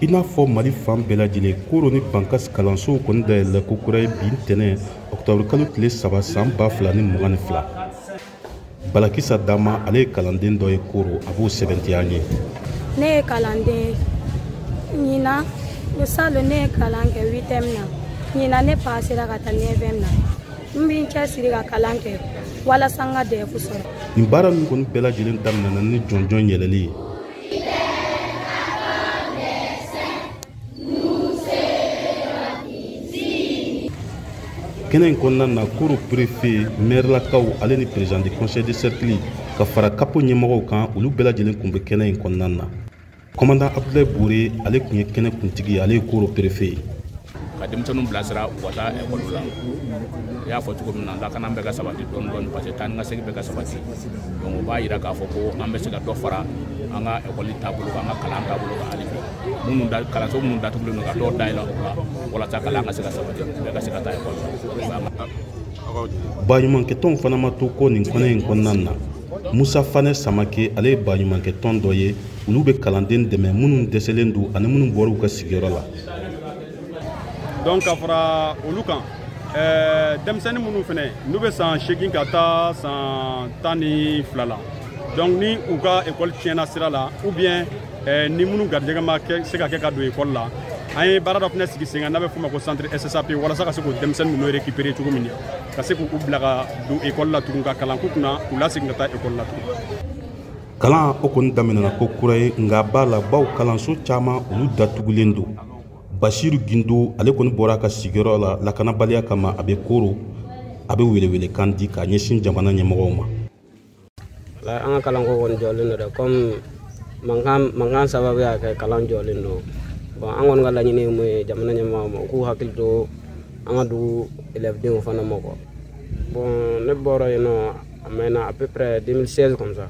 I n'a fɔ Mali fan bɛɛ lajɛlen, Koro ni Bankas kalansow kɔni dayɛlɛla ko kura ye bi ntɛnɛn ɔkutɔburu kalo tile 3 san 2022. Balakisa Dama, ale ye kalanden dɔ ye Koro, a b'o sɛbɛntiya an ye. Ne ye kalanden ɲinan, salon ne ye kalan kɛ 8e na, ɲinan ne pasera ka taa 9e na. N bɛ n cɛsiri ka kalan kɛ walasa n ka DEF sɔrɔ. Nin baara ninnu kɔni bɛɛ lajɛlen daminɛna ni jɔnjɔn yɛlɛli ye. Kɛnɛ in kɔnɔna na, Koro préfet, mairelakaw, ale ni président du conseil de cercle ka fara kapo ɲɛmɔgɔw kan, olu bɛɛ lajɛlen tun bɛ kɛnɛ in kɔnɔna na. Commandant Abdoulaye Bore, ale tun ye kɛnɛ kuntigi ye, ale ye Koro préfet ye. Ka denmisɛnninw bilasira u ka taa ekɔli la, i y'a fɔ cogo min na, lakana bɛ ka sabati dɔɔni dɔɔni, parce que taa ni ka segin bɛ ka sabati. Donc o b'a yira k'a fɔ ko an bɛ se ka dɔ fara an ka ekɔli taabolo kan, an ka kalan taabolo kan, hali bi minnu da kalanso minnu datugulen don, ka dɔw dayɛlɛ o la walasa kalan ka se ka sabati, bɛɛ ka se ka taa ekɔli la. Baɲumankɛtɔnw fana ma to kɔ nin kɔnɛ in kɔnɔna na. Musa Fanɛ Samake, ale ye baɲumankɛtɔn dɔ ye, olu bɛ kalanden dɛmɛ minnu dɛsɛlen don ani minnu bɔra u ka sigiyɔrɔ la. Donc ka fara olu kan, denmisɛnnin minnu fɛnɛ n'u bɛ san 8 ka taa san 12 la, donc ni u ka ekɔli tiɲɛna sira la, ou bien ni minnu garijɛgɛ ma se ka kɛ ka don ekɔli la, an ye baara dɔ fɛnɛ sigi sen kan n'a bɛ f'o ma ko centre SSAP, walasa ka se k'o denmisɛnnin ninnu récupérer cogo min na, ka se k'u bila ka don ekɔli la tugun, ka kalan k'u kunna, k'u lasegin ka taa ekɔli la tugun. Kalan o kɔni daminɛna ko kura ye, nka b'a la baw kalanso caman olu datugulen don. Basiru Gindo, ale kɔni bɔra a ka sigiyɔrɔ la lakanabaliya kama, a bɛ Koro, a bɛ welewelekan di k'a ɲɛsin jamana ɲɛmɔgɔw ma. An ka kalanko kɔni jɔlen don dɛ, komi mankan sababu y'a kɛ kalan jɔlen don. Bon, an kɔni ka laɲini ye mun ye jamana ɲɛmɔgɔw ma, u k'u hakili to an ka dugu élèves fana ma quoi. Bon, ne bɔra yen nɔ a mɛnna, à peu près 2016 comme ça,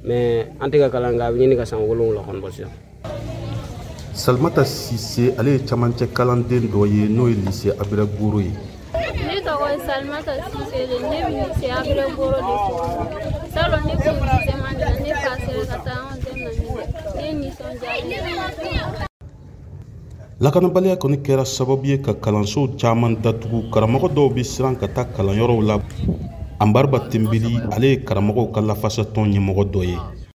mais an tɛ ka kalan kɛ, a bɛ ɲini ka san 7 kɔni bɔ sisan. Salimata Sise, ale ye camancɛ kalanden dɔ ye, n'o ye lycée Abira Goro ye. Ne tɔgɔ ye Salimata Sise de, ne bɛ lycée Abira Goro de kɔnɔ. Salon ne kun sixième année la, ne passera ka taa 11e na, ne nisɔndiyalen. Lakanabaliya kɔni kɛra sababu ye ka kalansow caman datugu, karamɔgɔ dɔw bɛ siran ka taa kalanyɔrɔw la. Anbariba Tenbeli, ale ye karamɔgɔw ka lafasatɔn ɲɛmɔgɔ dɔ ye.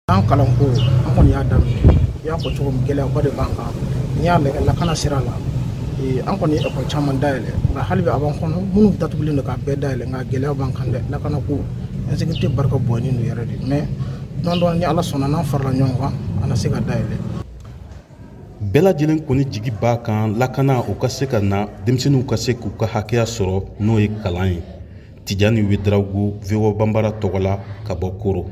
An kalanko, an kɔni y'a daminɛ, i y'a fɔ cogo min, gɛlɛyaba de b'an kan. N'i y'a lajɛ lakana sira la, an kɔni ye ekɔli caman dayɛlɛ, nka hali bi a b'an kɔnɔ minnu datugulen don k'a bɛɛ dayɛlɛ, nka gɛlɛya b'an kan dɛ. Lakana ko insécurité barika bonyalen don yɛrɛ de, mais dɔɔni dɔɔni, ni Ala sɔnna, n'an farala ɲɔgɔn kan, an na se ka dayɛlɛ. Bɛɛ lajɛlen kɔni jigi b'a kan lakana o ka se ka na, denmisɛnninw ka se k'u ka hakɛya sɔrɔ, n'o ye kalan ye. Tijani Wedrago, VOA Banbara tɔgɔ la, ka bɔ Koro.